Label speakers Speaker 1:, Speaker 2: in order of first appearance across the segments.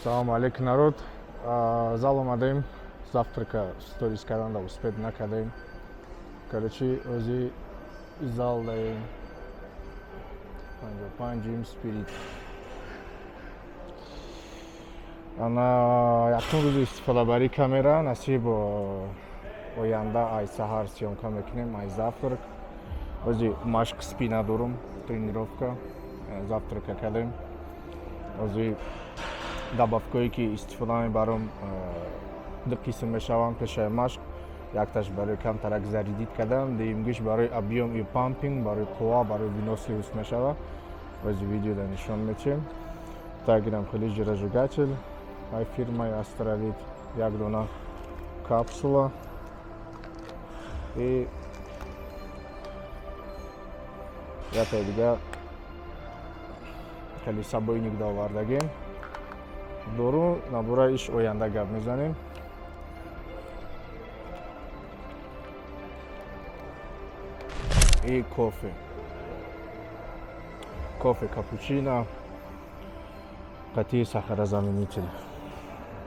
Speaker 1: Салому алейкум, народ. Зал омадем, завтрака сторис кардан да успеть накардем. Короче, ози зал даем. 55 Gym Spirit. Ана якум рӯзи истифодабарии камера, насиб, оянда ай саҳар съёмка мекунем, ай завтрак. Ози машқ спина дорум, тренировка, завтрака кардем. Ози добавкое ки истифода мебарам, ду қисм мешаванд пешаи машқ: якташ барои камтарак зарядить кардан, дуюмгиш барои объём и пампинг, барои қувва, барои выносливость мешава. Ози видеода нишон метиҳем. Так, инам хеле жиросжигатель ай фирмаи Астравит, як дона капсула и якаи дига хеле сабойник довардагем. Дору набора иш оянда гап мезанем. И кофе, кофе капучино қатъи сахарозаменитель.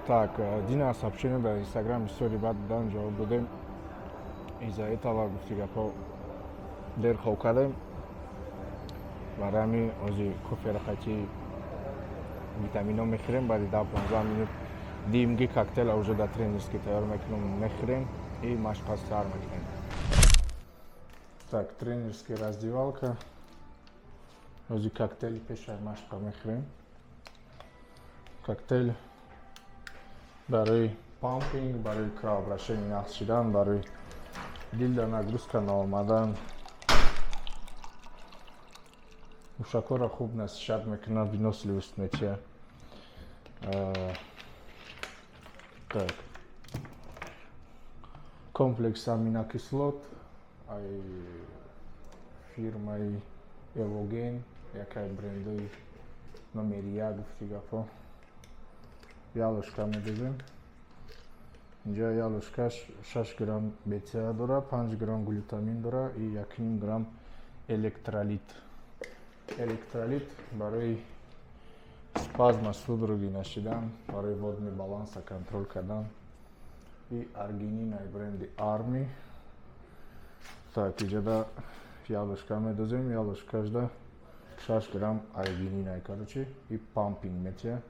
Speaker 1: Так, дина сообщение дар Инстаграм бисёри бад будан, ҷавоб додем. Из-за этого, гуфти гапҳо, дер хоб кардем. Барои ҳамин ози коферо қатъи витамино мехӯрем. Баъди 10-15 минут димги коктейла уже дар тренерский тайёр мекунем, мехӯрем и машқа сар мекунем. Так, тренерский раздевалка. Ози коктейли пешаи машқа мехӯрем. Коктейл барои пампинг, барои кровообращение нақс шидан, барои дилда нагрузка наомадан, мушакҳоро хуб насишат мекунад, выносливость метиҳад. Так, комплекс аминокислот ай фирмаи Эвоген, якай брендои номери як, гуфти гапҳо. Як ложка медозем инҷа. Як ложкаш 6 грамм БЦА дора, 5 грамм глютамин дора и 1,5 грамм электролит. Электролит барои спазма, судороги нашидан, барои водный баланса контроль кардан. И аргинин ай бренди Арми. Так, иҷода як ложка медозем. Як ложкашда 6 грамм аргинин ай. Короче, и пампинг метиҳад,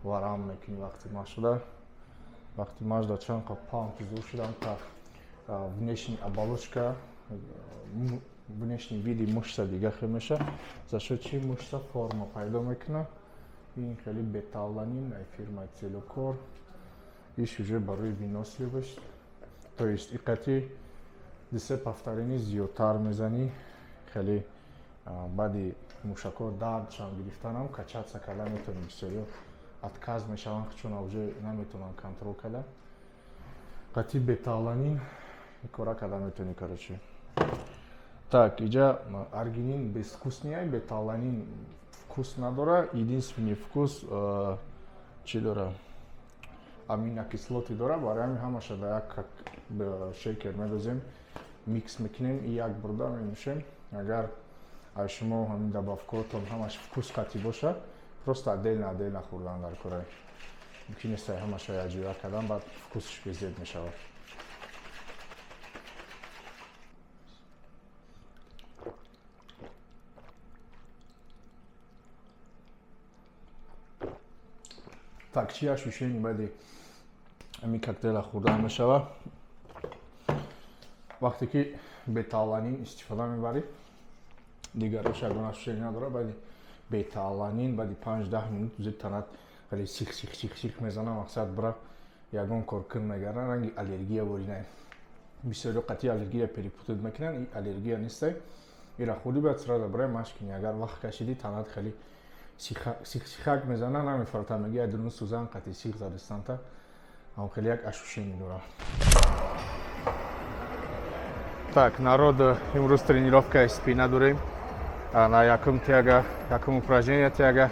Speaker 1: варам мекунӣ вақти машқда. Вақти машқда чанд қа памп зур шудам, ка внешний оболочка, внешний види мышца дига хел меша. За счет чи мышца форма пайдо мекунад. Ин хеле беталанин ай фирмаи Целокор, иш уже барои выносливость, то есть и қати дисе повторение зиёдтар мезанӣ. Хеле баъди мушакҳо дардшам гирифтанам, качаться карда метавонӣ. Бисёриҳо отказ мешаванд, чун уже наметавонанд контроль карда. Қатъи беталанин кора карда метавонӣ, короче. Так, иҷа аргинин безвкусный ай, беталанин вкус надора. Единственный вкус чӣ дора? Аминокислоты дора. Барои ҳамин ҳамаша дар як шейкер медозем, микс мекунем и як бурда менӯшем. Агар аз шумо ҳамин добавкаотон ҳамаш вкус қатъӣ боша, просто отдельно отдельно хӯрдан дар кора мумкин нест. Ҳамаша якҷоя кардан, баъд вкусш безеб мешавад. Так, чи ощущение баъди ҳамин коктейла хӯрдан мешава? Вақте ки беталанин истифода мебарӣ, дигарош ягон ощущение надора. Баъди беталанин, баъди 5-10 минут зуд танат хеле сих сих сих сих мезана. Мақсад, бира ягон кор кун мегарна, ранги аллергия ворина. Бисёриҳо қатъи аллергия перепутать мекунанд. И аллергия нестай. Ира хӯрдӣ, бояд сразу барои машқ кунӣ. Агар вақт кашидӣ, танат хеле сихсихак мезана, намефарта, меги ай дурун сӯзан қатъи сих задастанта. Ам хеле як ощущение дорам. Так, народ, имрӯз тренировкаи спина дорем. На якум тяга, якум упражнение тяга,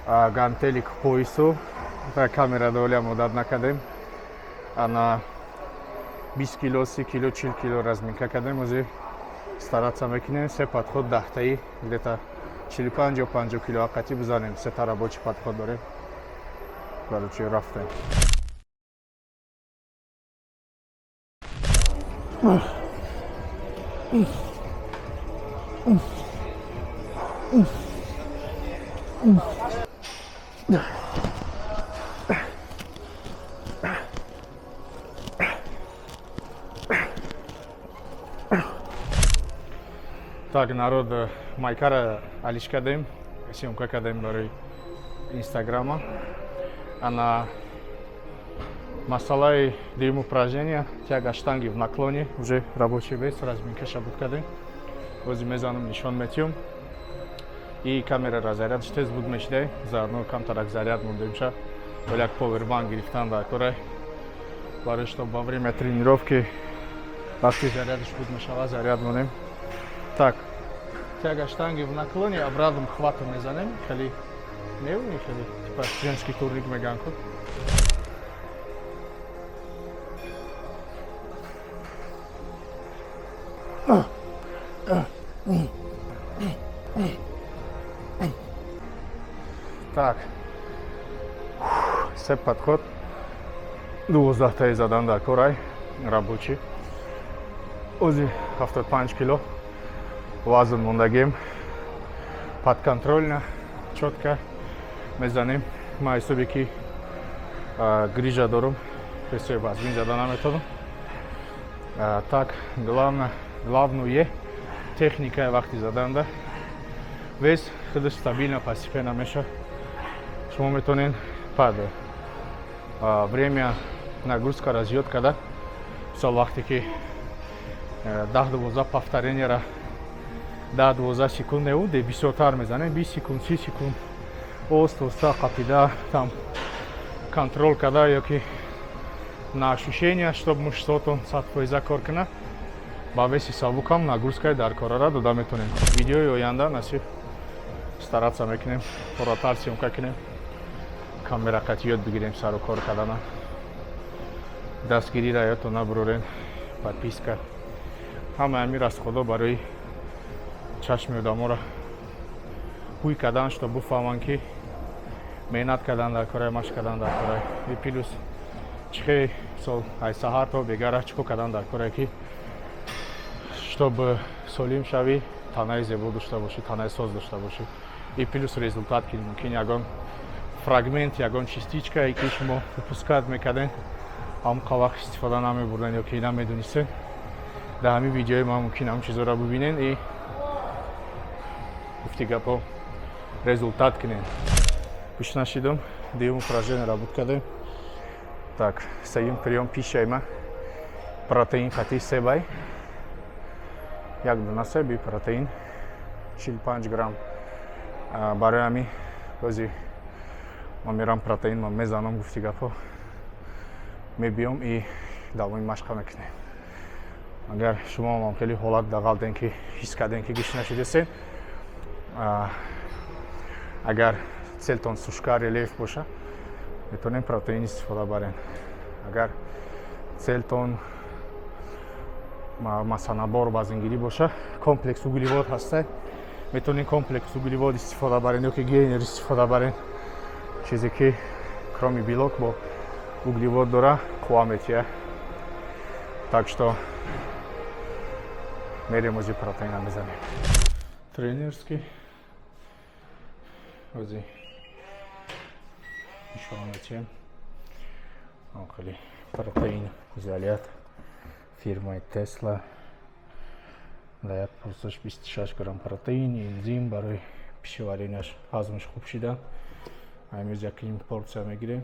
Speaker 1: гантели к поясу. Камера долям одат накардем. Ана 20 кило, 30 кило, 40 кило разминка кардем. Ози стараться мекунем се подход даҳтаи, где-то 45 ё 50 кило аққатӣ бизанем. Сета рабочий подход дорем. Короче, рафтем. Так, народ, майкара алиш кардем, съёмка кардем барои инстаграма. Ана масъалаи дуюм упражнения, тяга штанги в наклоне, уже рабочий вес, разминкаша буд кардем. Ози мезанам, нишон метиём. И камера зарядш тез буд мешидай, заодно камтарак заряд мондемша. Вале як повербанк гирифтан дар корай. Барои что во время тренировки вақти зарядш буд мешава, заряд монем. Так, тяга штанги в наклоне, обратным хватом мезанем, хеле неуни, хеле типа женский турник меган ку. Так, се подход, 12таи задан дар корай рабочий. Ози 75 кило вазн мондагем, подконтрольно, чётко мезанем. Ма ҳисоби ки грижа дорум, весои вазмин зада наметавонам. Так, главное техникаи вақти заданда, вес худаш стабильно, постепенно меша. Шумо метавонед под время нагрузкаро зиёд карда, мисол, вақте ки 10-12 повторенияра 10-12 секунд неу де бисёртар мезанем, 20 секунд, 30 секунд, оста оста қапида, там контрол карда ё ки на ощущения, чтоб мышцотон 100% кор кунад, ба веси сабукам нагрузкаи даркорара дода метавонем. Видеои оянда, насиб, стараться мекунем пурратар съёмка кунем, камера қати ёд бигирем сару кор кардана. Дастгириро ёдтон набурорен, подписка, ҳамаи ҳамин расходҳо барои чашми одаморо ҳуй кардан, что бифаҳманд, ки меҳнат кардан дар корай, машқ кардан дар корай. И плюс чихе мисол ай саҳар то бегара чӣ кор кардан дар корае, ки чтоб солим шавӣ, танаи зебо дошта бошӣ, танаи соз дошта бошӣ. И плюс результат, ки мумкин ягон фрагмент, ягон частичкае, ки шумо упускать мекарден, ҳамқа вақт истифода намебурден ё ки намедонистен, дар ҳамин видеои ман мумкин ҳамин чизоро бибинен и гуфти гапо результат кунем. Гӯш нашидум, дуюм упражнение буд кардем. Так, сеюм приём пишайма протеин хати себай, як дона себи протеин 45 грамм. Барои ҳамин бози ман мерам, протеин ман мезанам, гуфти гапо, мебиём и давоми машқа мекунем. Агар шумо ҳам хеле ҳолат дағалден, ки ҳис кардем, ки гӯш нашидесен, агар целтон сушка, рельеф боша, метавонем протеин истифода барем. Агар целтон масса набор, вазнгирӣ боша, комплекс углевод ҳаста, метавонем комплекс углевод истифода барем ё ки гейнер истифода барем, чизе ки кроме белок бо углевод дора, қувва метиҳад. Так что мерем, ози протеина мезанем тренерский, ози нишон метиҳем. Хеле протеин изолят фирмаи Тесла, дар як порсияш 26 грамм протеин, энзим барои пищеваренияш, ҳазмаш хуб шидан. Ҳамиз якним порсия мегирем,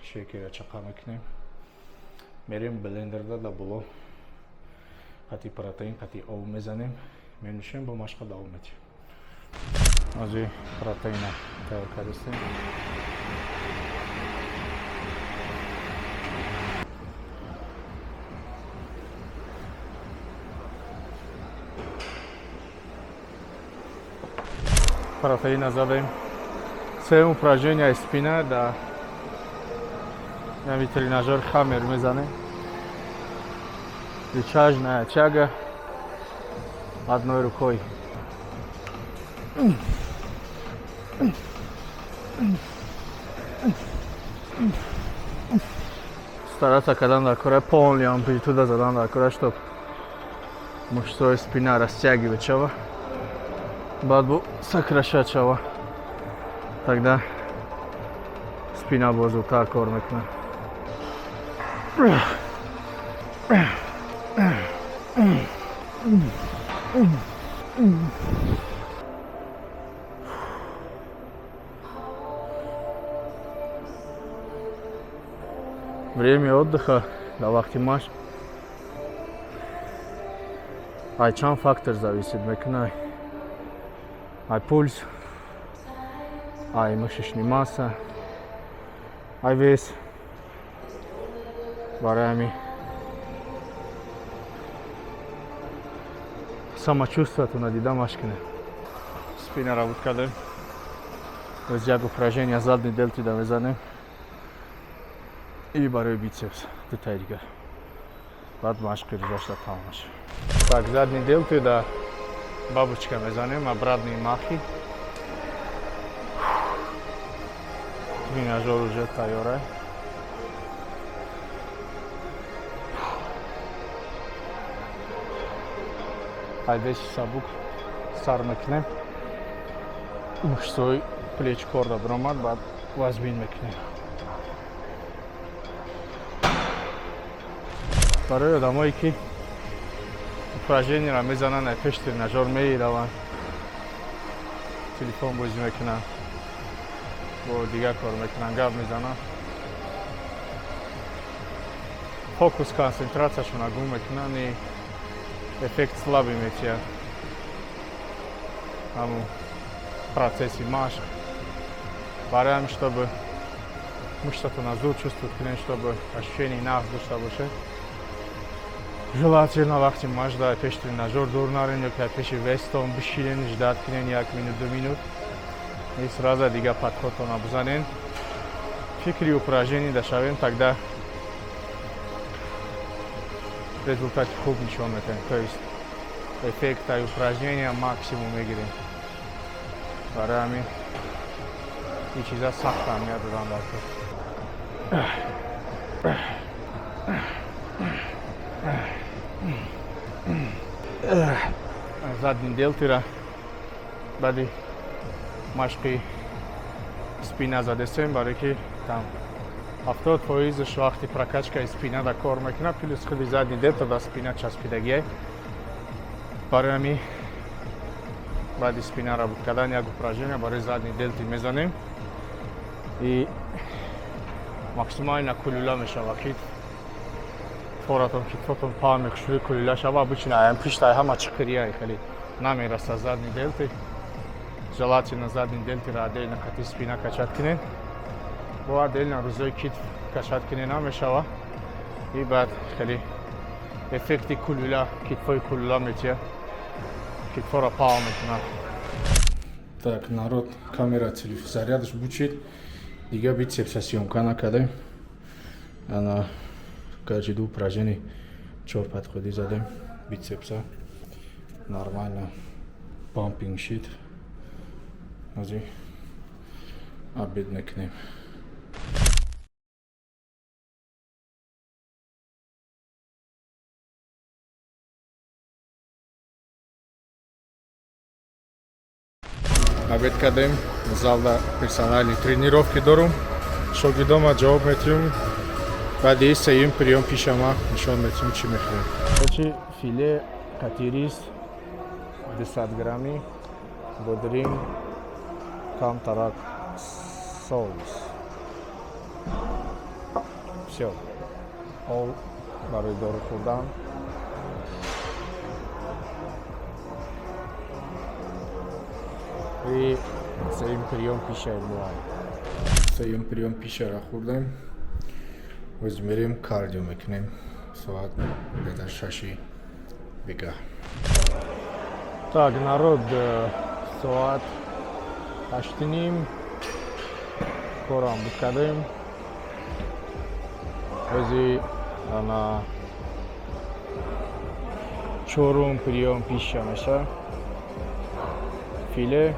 Speaker 1: шейкера чақа мекунем, мерем блендерда да боло қати протеин, қати об мезанем, менӯшем, бо машқа давом метиҳем. Ози протеина тайёр кардастем. Протеина задем. Сеюм упражнение спина, да нами тренажер Хаммер мезанем, рычажная тяга одной рукой. Стараться кардан дар кора, полный амплитуда задан дар кора, чтоб мышцаи спина растягивать шава, баъд бо сокращать шава, тогда спина боз зудтар кор мекунад. Время отдыха дар вақти машқ ай чанд фактор зависит мекунад: ай пульс, ай мышечный масса, ай вес. Барои ҳамин самочувствиятона дида машқ кунед. Спинара буд кардем, боз як упражнение задний дельтида мезанем и барои бицепс дутаи дигар, баъд машқи рӯзашта тамом мешавад. Так, задний дельтида бабочка мезанем, обратные махи. Тренажер уже тайёра. Ай веси сабук сар мекунем, мышцаи плеч корда биромад, баъд вазбин мекунем. Барои одамое ки упражнениеро мезананд, ай пеш тренажер мераванд, телефон бозӣ мекунанд, бо дигар кор мекунанд, гап мезананд, фокус, консентратсияшонро гум мекунанд и эффект слабый метиҳад ҳамун процесси машқ. Барои ҳамин, чтобы мышцатона зуд чувствовать кунед, чтобы ощущение нағз дошта бошед, желательно вақти машқ дар пеши тренажер дур нарен ё ки дар пеши вестон бишинен, ждать кунен як минут, 2 минут и сразу дигар подходтона бизанен, фикри упражнение дашавем, тогда результати хуб нишон медиҳем, то есть эффектай упражнения максимум мегирем. Барои ҳамин ин чиза сахт аҳамият додан дар кор. Задний дельтира баъди машқи спина задесем, барое ки там 70%-ш вақти прокачкаи спина да кор мекунад, плюс худи задний дельта да спина часпидагиай. Барои ҳамин баъди спинара буд кардан як упражнение барои задний дельты мезанем и максимально кулюла мешава китф форатон, китфотон паҳн мехушӯи, кулюла шава. Обычно аям пиштай ҳама чиқирияй, хеле намераса задний дельты. Желательно задний дельтыро отдельно қати спина качать кунед, бо отдельно рӯзои китф качать кунед намешава и баъд хеле эффекти кулюла, китфои кулюла метиҳад, китфоро паҳн мекунад. Так, народ, камера зарядаш бучид, дигар бицепса съёмка накардем. Ана, короче, ду упражнение чор подходи задем бицепса, нормально пампинг шид. Ҳозир обед мекунем. Обед кардем, залда персональный тренировки дорум, шогирдома ҷавоб метиҳум. Баъди сеюм приём пишама нишон метиҳум чӣ мехӯрем. Короче, филе қати рис 200 грамми, бодринг, камтарак соус, всё, об барои дору хӯрдан и сеюм приём пищаи моа. Сеюм приём пищара хӯрдем, боз мерем кардио мекунем, соат беда 6-и бегаҳ. Так, народ, соат 8:30, корам буд кардем. Ози ана чорум приём пища меша: филе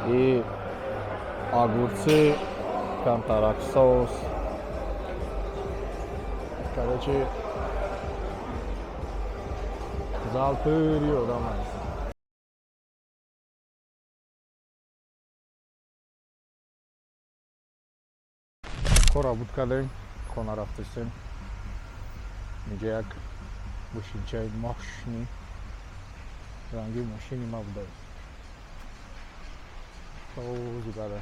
Speaker 1: и огурцы. Камтарак соус. Короче, зал пури одам аст. Кора буд кардем, хона рафтастем. Инҷа як мошинчаи мошини ранги мошини ма буда. Тозу.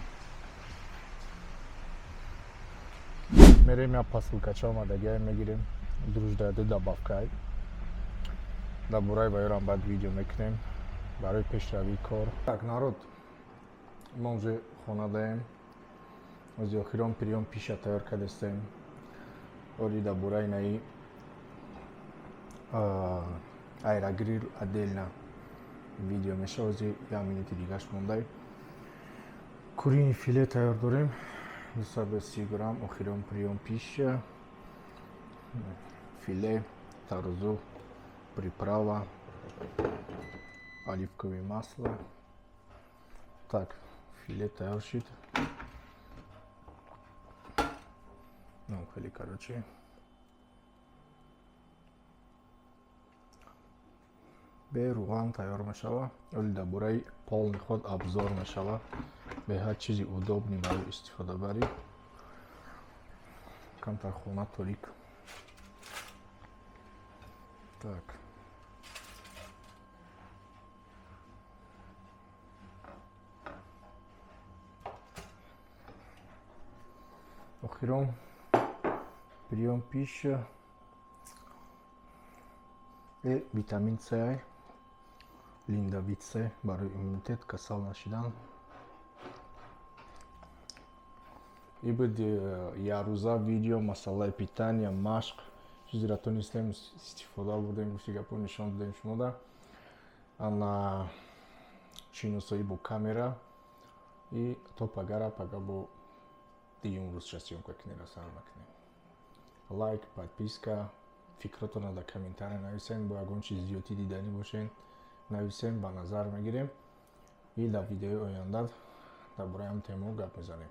Speaker 1: Мерем, як посылкача омадагиай, мегирем. Дружда ду добавкай. Дар бораи ваёрам баъд видео мекунем барои пешравии кор. Так, народ, мо уже хона даем. Ози охирон приём пища тайёр кардастем. Ори дар бораи наи аэрогриль отдельно видео меша. Ози як минути дигаш мондай. Куриный филе тайёр дорем, 230 грамм. Охирон приём пища, филе, тарозу, приправа, оливковое масло. Так, филе тайёр шид. Ну, хеле, короче, бе руған тайёр мешава. Оли дар бораи полный ход обзор мешава. Беҳад чизи удобный барои истифодабарӣ. Камтар хона торик. Так, охирон приём пища э витамин С, Линдавит С, барои иммунитет, касал нашидан. И буд якрӯза видео, масъалаи питания, машқ, чизеро тонистем истифода бурдем, гуфти гапо, нишон додем шумода. Ана шиносоӣ бо камера. И то пагара, пага бо дуюм рӯзша съёмка кунера сар мекунем. Лайк, подписка, фикротонро дар комментария нависем. Бо ягон чиз зиёдтӣ диданӣ бошен, нависем, ба назар мегирем и дар видеои оянда дар бораи ҳам темо гап мезанем.